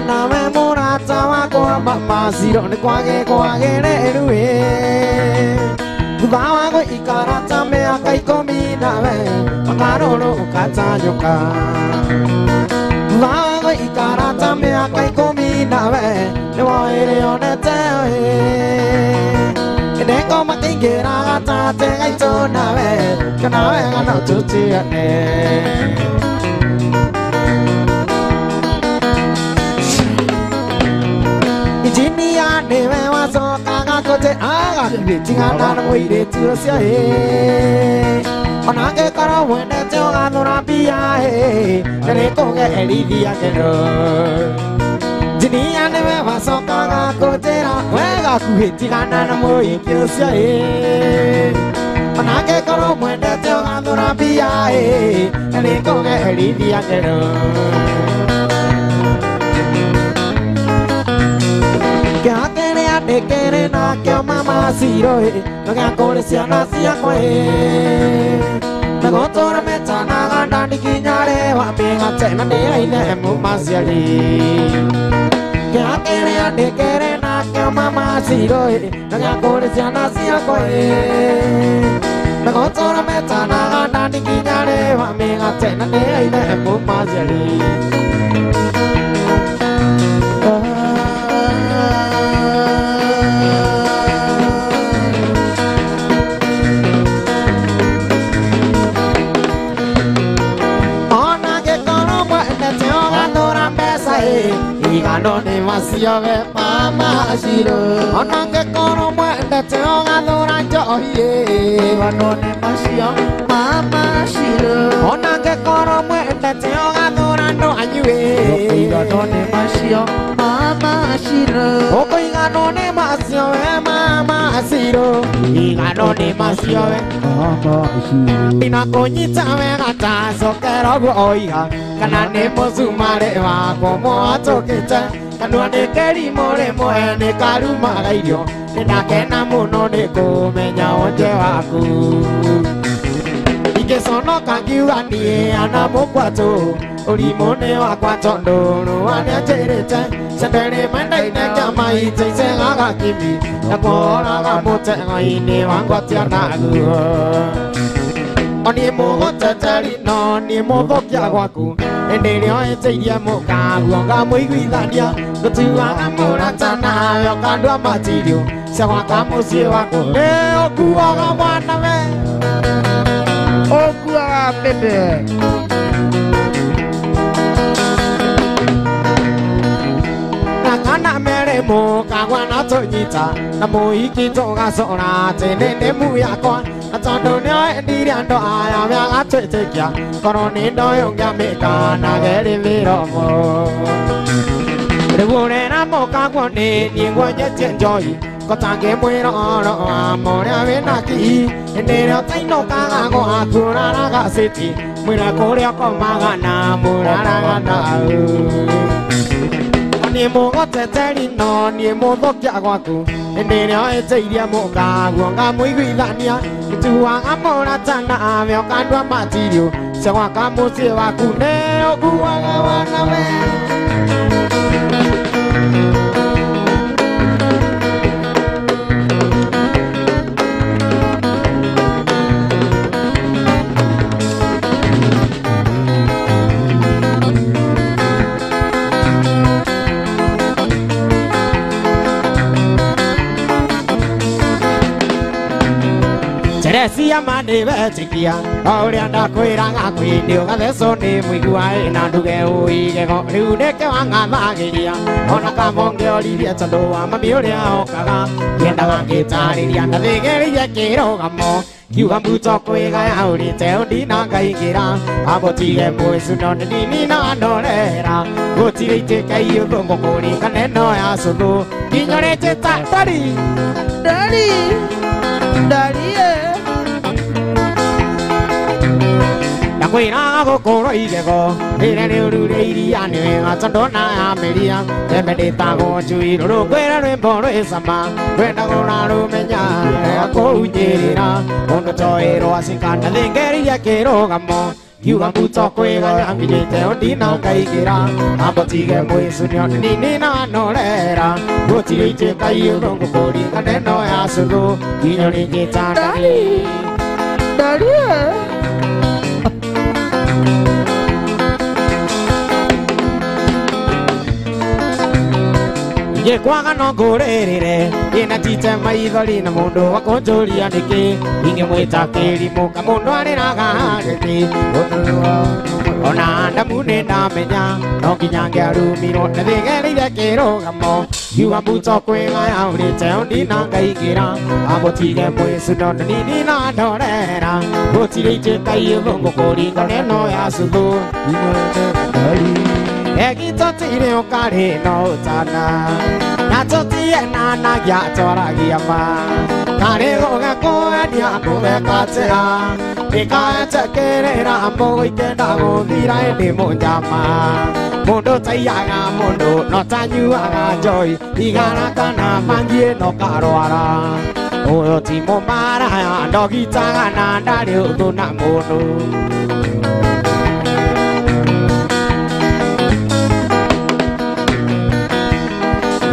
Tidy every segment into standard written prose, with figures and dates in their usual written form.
nawe mũrata wakwa mama Ciro nĩ kwage kwagereru ĩ thutha wa gũikara ta mĩaka 10 nawe makarũrũka ta nyoka thutha wa gũikara ta mĩaka 10 nawe nĩwoĩrĩ onete ĩ ndeko makĩingĩra gatagatĩ gaitũ nawe kana wega no tũtigane. Injinia nĩwe wacokaga kũnjĩra agakuhĩ tigana na mũirĩtu ũcio ĩ ona angĩkorwo mwendete ũgathũra mbia ĩ nĩrĩkũgerithia ngero. Injinia nĩwe wacokaga kũnjĩra wega kuhĩ tigana na mũhiki ũcio ĩ ona angĩkorwo mwendete ũgathũra mbia ĩ nĩrĩkũgerithia ngero. Kĩrĩa ndĩkĩrĩ nakĩo mama Ciro ĩ no gĩa kũrĩ ciana ciakwa ĩ na gũtũra metanaga ndani nginya rĩwa mĩgate na nĩ aithe mũmaciari. Kĩrĩa ndĩkĩrĩ nakĩo mama Ciro ĩ no gĩa kũrĩ ciana ciakwa ĩ na gũtũra metanaga ndani nginya rĩwa mĩgate na nĩ aithe mũmaciari. Igano nĩ maciowe mama Ciro ona angĩkorwo mwendete ũgathũra njohi ĩ Igano nĩ macio mama Ciro ona angĩkorwo mwendete ũgathũra andũ anyu ĩ Igano nĩ macio mama Ciro ũkũigano nĩ maciowe mama Ciro igano nĩ maciowe mama Ciro ndinakũnyita wega ta cokera ũguo oiga kana nĩ mũcumarĩ wakwa mwatũkĩte kanua nĩ kĩrimũ rĩmwe nĩ karumaga irio nĩndakena mũno nĩ kũmenya wonje waku ingĩconoka ngiuga niĩ ana mũkwatũ ũrimũ nĩ wakwa tondũ rũa nĩanjĩrĩte cendere mendaine kĩama iteicegaga kimi na kũhoraga mũtego-inĩ wa ngwatia naguo oni mũgũteteri no nĩ mũthũkia gwaku hĩndĩ ĩrĩa ĩtĩirie mũkaguo ngamũiguithania ngũtuaga mũrata nawe ũkandua matirio cia gwaka mũciĩ waku nĩ ũkuaga mwana we ũkuaga bebe na kana mere mũkagwa na tũnyita na mũhiki tũgacora atĩ nĩ ndĩmu yakwa na tondũ nĩoendire andũ aya mĩagatwĩtĩkia korwo nĩ ndoĩ ũngĩamĩka na gerĩ mĩromo rĩu ũrera mũkaguo nĩ niĩ nguonyetie njohi kotangĩmwĩra ũhoro wa mũrĩa wĩna kii hĩndĩ ĩrĩa ũtainũkaga gwaku ũraraga city mwĩra kũrĩa ũkomaga na mũraraga nau niĩ mũgũteteri no niĩ mũthũkia gwaku hĩndĩ ĩrĩa ĩtĩirie mũkaguo ngamũiguithania ngĩtuaga mũrata nawe ũkandua matirio cia gwaka mũciĩ waku nĩ ũkuaga wana we. Teresia manĩwetĩkia o ũrĩa ndakwĩraga kwĩ nĩ ũgathecwo nĩ mũigua ĩ na nduge ũigego rĩu nĩkĩo wang'athagĩria ona kama ũngĩoririe tondũ wa mami ũrĩa okaga ngĩendaga ngĩtarĩria ndathĩgĩrĩire kĩrũgamo kiuga mbuto kwĩgaya ũrĩte ũndina ngaingĩra amũtige mwĩcu no nĩ nini na ndorera gũtirĩ itĩka iũthũngũ kũringana ĩno ya cũthũ nginyorĩte ta ndari ndari ndari ndakwĩraga gũkũrwo igego rĩrĩa rĩũru rĩa iria nĩ wega tondũ na yamĩria tembe ndĩtagwo njui rũrũngwĩre rwĩmbo rwĩ cama rwenda kũrarũmenya wega kũhunyĩrĩra mũndũ toĩrwo acika ndathĩngĩrĩirie kĩrũgamo Ngiuga muto kwĩgaya nginyĩte ondina ngaingĩra ambotige mwĩcunio nini na norera gũtirĩ ituĩka iũthũngũ kũringa neno ya cũthũ nginya rĩngĩta ndari ndari Ingĩkwaga no ngũrĩrĩre ĩna tite maithori na mũndũ wa kũnjũria nĩkĩ ingĩmwĩta kĩrimũ ka mũndũ arĩraga nĩkĩ ona ndamu nĩ ndamenya no nginya ngĩarumirwo na thĩgereire kĩrũgamo ngiuga muto kwĩgaya ũrĩte ũndina ngaingĩra amũtige mwĩcuno na nini na ndorera gũtirĩ ituĩka iũthũngũ kũringa neno ya cũthũ Egitotire ũkarĩ no ũtana na tũtienanagia twaragia ma karĩ gũgakwendia kũgekatĩra ndĩkaetĩkĩrĩra mũgũikenda gũthira ĩndĩ mũnyama mũndũ taiyaga mũndũ no tanyuaga njoi igara kana mangiĩ no karwara ũyũ ti mũmaraya ndogitaga na ndarĩ ũthũ na mũndũ.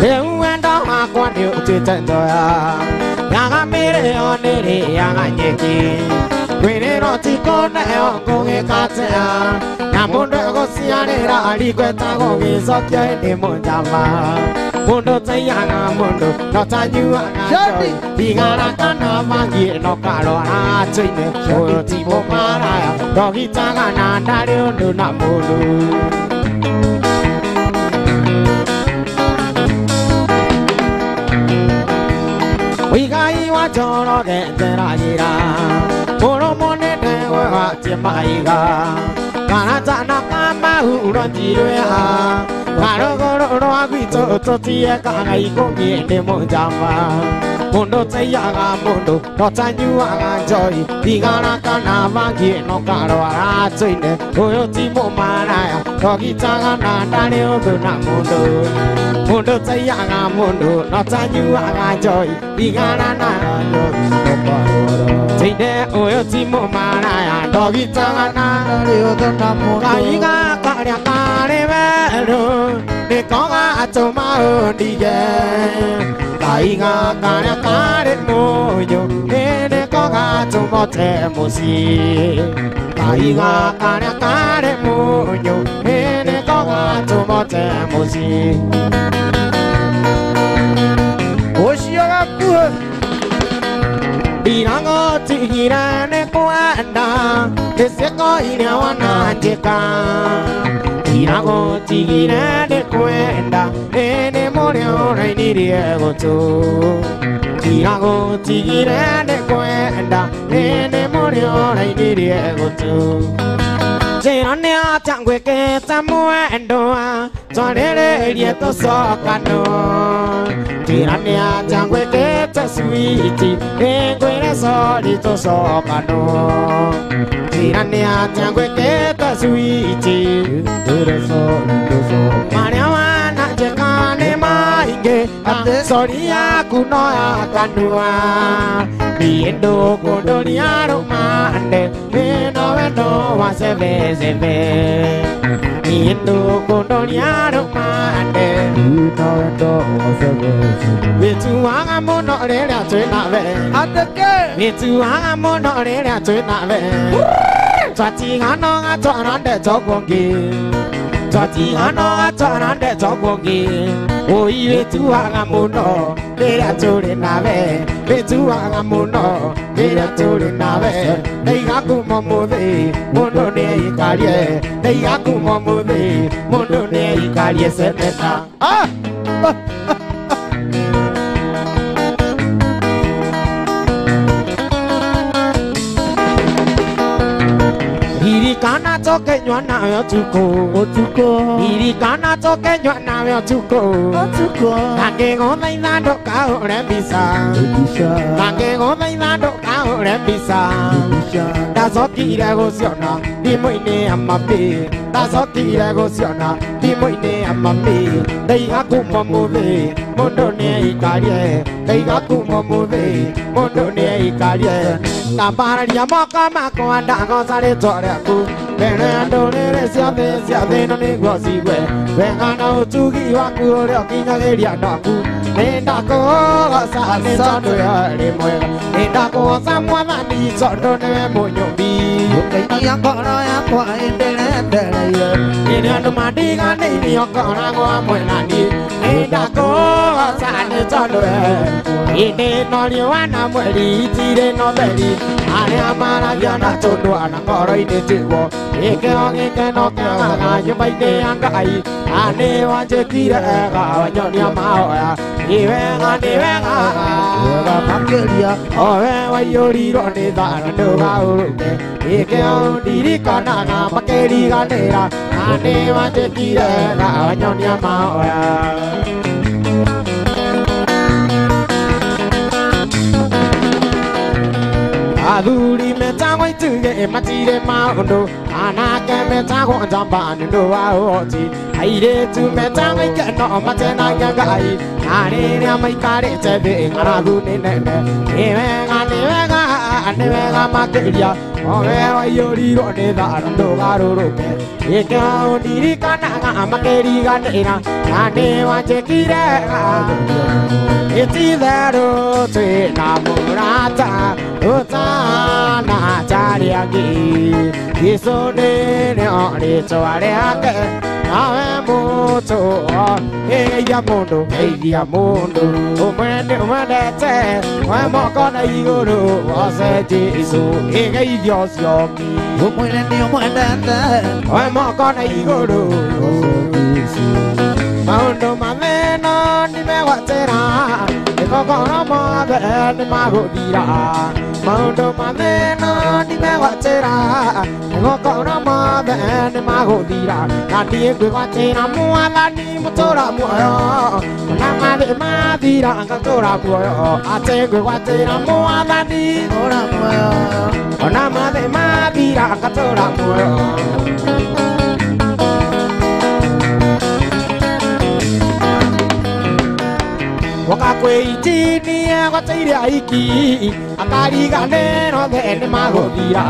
Rĩu wendo wakwa nĩ ũtuĩte njoya yaga mĩrĩo nĩrĩaga nyeki kwĩrĩrwo ti kũneo ngũgĩkatea na mũndũ egũciarĩra arikweta gũgĩcokia ĩndĩ mũnyama mũndũ taiyaga mũndũ no tanyuaga njoi thigara kana bangi no karwara tũine ũyũ ti mũmaraya ndogitaga na ndarĩ ũndũ na mũndũ. Wigai wa Njoroge njeragĩra mũrũmũ nĩ ndegwa watie maiga karata na kamahuro njirwĩha karũgũrũ rwa gwitũ tũtiekaga ikũmi ĩndĩ mũnjama mũndũ taiyaga mũndũ no tanyuaga njoi thigara kana bangi no karwara tũine ũyũ ti mũmaraya ndogitaga na ndarĩ ũndũ na mũndũ mũndũ taiyaga mũndũ no tanyuaga njoi thigara na tũine ũyũ ti mũmaraya ndogitaga na ndarĩ ũndũ na mũndũ kaiga karĩa karĩ werũ nĩko gatũma ũndige kaiga karĩa karĩ mũnyũ nĩko gatũma ũte mũciĩ kaiga karĩa karĩ mũnyũ nĩko gatũma ũte mũciĩ. Ũcio gakuhĩ Ndiragotigire nĩ kwenda nĩ ciĩko iria wananjĩka ndiragotigire nĩ kwenda ĩnĩ mũrĩa ũrainirie gũtũ ndiragotigire nĩ kwenda ĩnĩ mũrĩa ũrainirie gũtũ. Njĩra nĩ atĩa ngwĩkĩte mwendwa twarĩrĩrie tũcokanwo njĩra nĩ atĩa ngwĩkĩte switi ĩngwĩre sori tũcokanwo njĩra nĩ atĩa ngwĩkĩte switi ngwĩre sori tũcokanwo marĩa wananjĩka nĩ maingĩ sori yaku no ya kanua niĩ ndũkũndũria rũmande ĩno wendo wa cebecebe niĩ ndũkũndũria rũmande ĩno wendo wa cebecebe wĩtuaga mũno rĩrĩa twĩ nawe atĩkĩ wĩtuaga mũno rĩrĩa twĩ nawe twatigana ũgatwara ndeto kũngĩ twatigana ũgatwara ndeto kũngĩ ũi wĩtuaga mũno rĩrĩa tũrĩ nawe wĩtuaga mũno rĩrĩa tũrĩ nawe ndaiga kuma mũthĩ mũndũ nĩaikarie ndaiga kuma mũthĩ mũndũ nĩaikarie ceneta. Ririkana tũkĩnyua nawe ũtukũ ũtukũ ririkana tũkĩnyua nawe ũtukũ ũtukũ ngĩgũthaitha ndũkahũre mbica mbica ngĩgũthaitha ndũkahũre mbica mbica ndacokire gũciona thimũ-inĩ ya mami ndacokire gũciona thimũ-inĩ ya mami ndaiga kuma mũthĩ Mundu nĩeikarie ndaiga kuma ũmũthĩ mundu nĩeikarie ndambararia moko makwa ndagoca rĩtwa rĩaku mbere ya ndũrĩrĩ ciothe cia thĩ ĩno nĩguo cigue wega na ũtugi waku ũrĩa ũkinyagĩria andũ aku nĩndakũgoca nĩ tondũ we ũrĩ mwega nĩndakũgoca mwathani tondũ nĩwe mũnyũmbi Ũkainia ngoro yakwa ĩndĩrendereire rĩrĩa andũ mandiganĩirie ũkoragwo hamwe na niĩ nĩndakũgoca nĩ tondũ we hĩndĩ ĩno riũa na mweri itirĩ na ũtheri arĩa maragia na tũndũ na ngoro-inĩ tiguo gĩkĩro gĩkeno kĩagaga nyũmba-inĩ ya Ngai na nĩ wanjĩkire wega wanyonia mahoya nĩ wega nĩ wega wega makĩria o we waiyũrirwo nĩ tha na ndũgaũrũke gĩkĩo ndirikanaga makĩriganĩra na nĩ wanjĩkire wega wanyonia mahoya. Athuri metagwo itugĩ matirĩ maũndũ anake metagwo njamba nĩ ũndũ wa ũhoti airĩtu metagwo ikeno matenagia Ngai na rĩrĩa maikarĩte thĩ ng'aragu nĩ nene nĩ wega nĩ wega nĩ wega makĩria o we waiyũrirwo nĩ tha na ndũgarũrũke gĩkĩo ndirikanaga makĩriganĩra na nĩ wanjĩkire ititherũ twĩna mũrata ũtana tarĩ angĩ Jesũ nĩrĩo rĩtwa rĩake nawe mũtũo geithia mũndũ geithia mũndũ ũmwende ũmwendete we moko na igũrũ woce Jesũ ĩgeithia ũcio ũngĩ ũmwĩre nĩ ũmwendete we moko na igũrũ maũndũ mathĩna nĩmegwatĩra nĩgũkorwo mothe nĩmagũthira maũndũ mathĩna nĩmegwatĩra nĩgũkorwo mothe nĩmagũthira na niĩ ngwĩgwatĩra mwathani mũtũra muoyo ona mathĩ mathira ngatũra muoyo atĩ ngwĩgwatĩra mwathani ũra muoyo ona mathĩ mathira ngatũra muoyo. Wakakwĩitinia gwateire aiki akariganĩrwo othe nĩmagũthira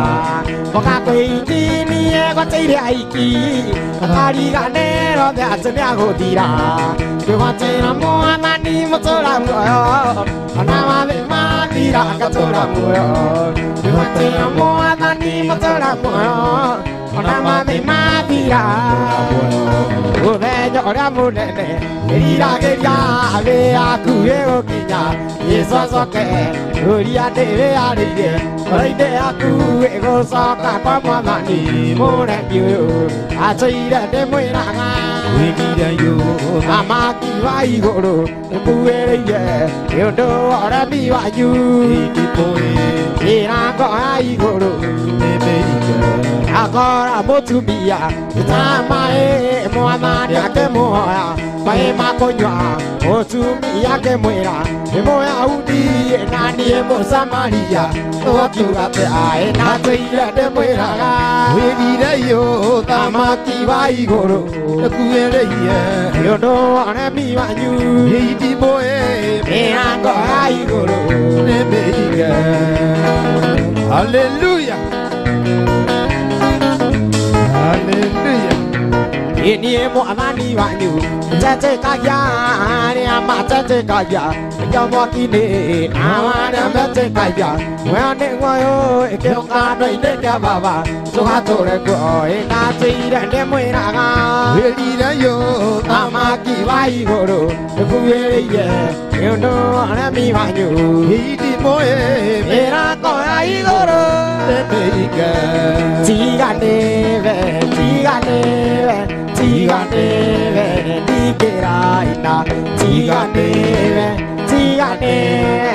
Wakakwĩitinia gwateire aiki akariganĩrwo othe atĩ nĩagũthira Ngwĩgwatĩra mwathani mũtũra muoyo ona mathĩ mathira ngatũra muoyo Ngwĩgwatĩra mwathani mũtũra muoyo ona mathĩ mathira mũthenya ũrĩa mũnene ĩriragĩria thĩ yaku ĩgũkinya Jesũ acoke ũria ndĩrĩarĩire ngoro-inĩ yaku ĩgũcoka kwa mwathani mũremi ũyũ atũire ndĩmwĩraga wĩgire thamaki wa igũrũ nĩkuĩrĩire nĩ ũndũ wa ũremi wanyu mĩrango ya igũrũ akora mũtumia ĩtamaĩ mwathani akĩmũhoya maĩ ma kũnyua mũtumia akĩmwĩra nĩ Mũyahudi na niĩ Mũsamaria ũkiuga atĩ aĩ na tũire ndĩmwĩraga wĩgire thamaki wa igũrũ nĩkuĩrĩire nĩ ũndũ wa ũremi wanyu mĩrango ya igũrũ nĩmĩige. Hallelujah. Hallelujah. Niĩ mwathani wanyu njetĩkagia arĩa matetĩkagia nĩkĩo mwaki-inĩ na arĩa metĩkagia muoyo nĩ muoyo kĩũngano-inĩ kĩa baba tũgatũre kuo ĩndatũire ndĩmwĩraga wĩrire thamaki wa igũrũ nĩkuĩrĩire nĩ ũndũ wa ũremi wanyu mĩrango ya igũrũ nĩmĩige. Tiganĩwe tiganĩwe tiganĩwe ndingĩraina tiganĩwe tiganĩwe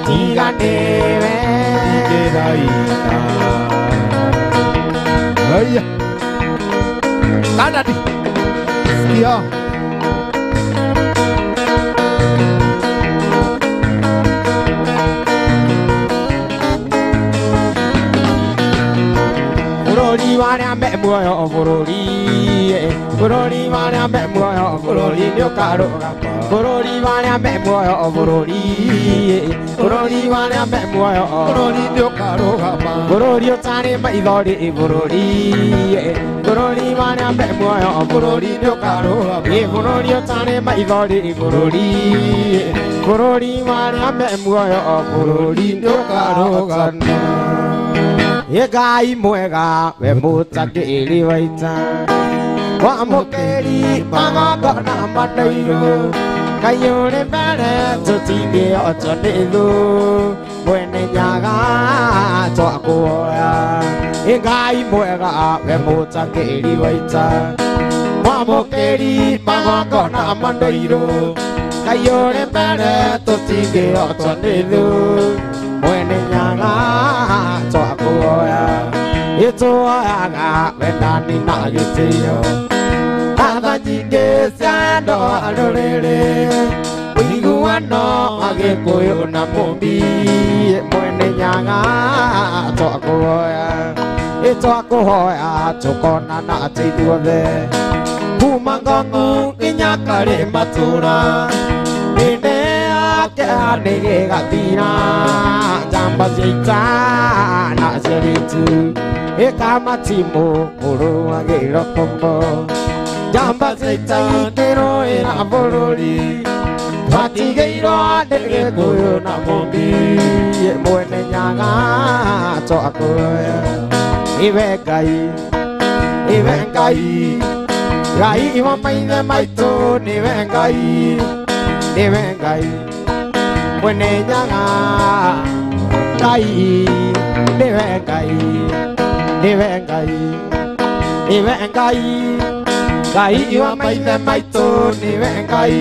tiganĩwe ndingĩraina. Haya. Kanadi. Sikia. Bũrũri wa arĩa me muoyo bũrũri, bũrũri wa arĩa me muoyo bũrũri nĩ ũkarũgama. Bũrũri wa arĩa me muoyo bũrũri, bũrũri wa arĩa me muoyo bũrũri nĩ ũkarũgama. Bũrũri ũtarĩ maithori bũrũri, bũrũri wa arĩa me muoyo bũrũri nĩ ũkarũgama. Bũrũri ũtarĩ maithori bũrũri, bũrũri wa arĩa me muoyo bũrũri nĩ ũkarũgama. Ngai mwega we mũtangĩri wa ita, wamũkĩri magongona manoirũ, Ngai ũrĩ mbere tũtingĩhotwo nĩ thũ, mwene Nyaga twakũhoya. Ngai mwega we mũtangĩri wa ita, wamũkĩri magongona manoirũ, Ngai ũrĩ mbere tũtingĩhotwo nĩ thũ, mwene Nyaga twakũhoya. Ĩtũhoyaga wendani na gĩtĩo, tha nyingĩ cia andũ a rũrĩrĩ, ũiguano wa Gĩkũyũ na Mũmbi, mwene Nyaga twakũhoya. Ĩtwakũhoya tũkonana atĩ ithuothe, kuma Ngong'u nginya Karĩ matũra, hĩndĩ yake nĩ gĩgathira, njamba cia ita na ciarĩtu ĩkamatimũ mũrũagĩro kombo, njamba cia ita ikĩrũĩra bũrũri, twatigĩirwo nĩ Gĩkũyũ na Mũmbi, mwene Nyaga twakũhoya. Iwe Ngai, iwe Ngai, Ngai wa maithe maitũ, nĩwe Ngai, nĩwe Ngai, mwene Nyaga Ngai, nĩwe Ngai, nĩwe Ngai, nĩwe Ngai, Ngai wa maithe maitũ, nĩwe Ngai,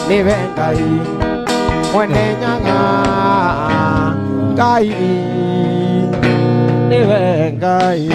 nĩwe Ngai, mwene Nyaga Ngai, nĩwe Ngai.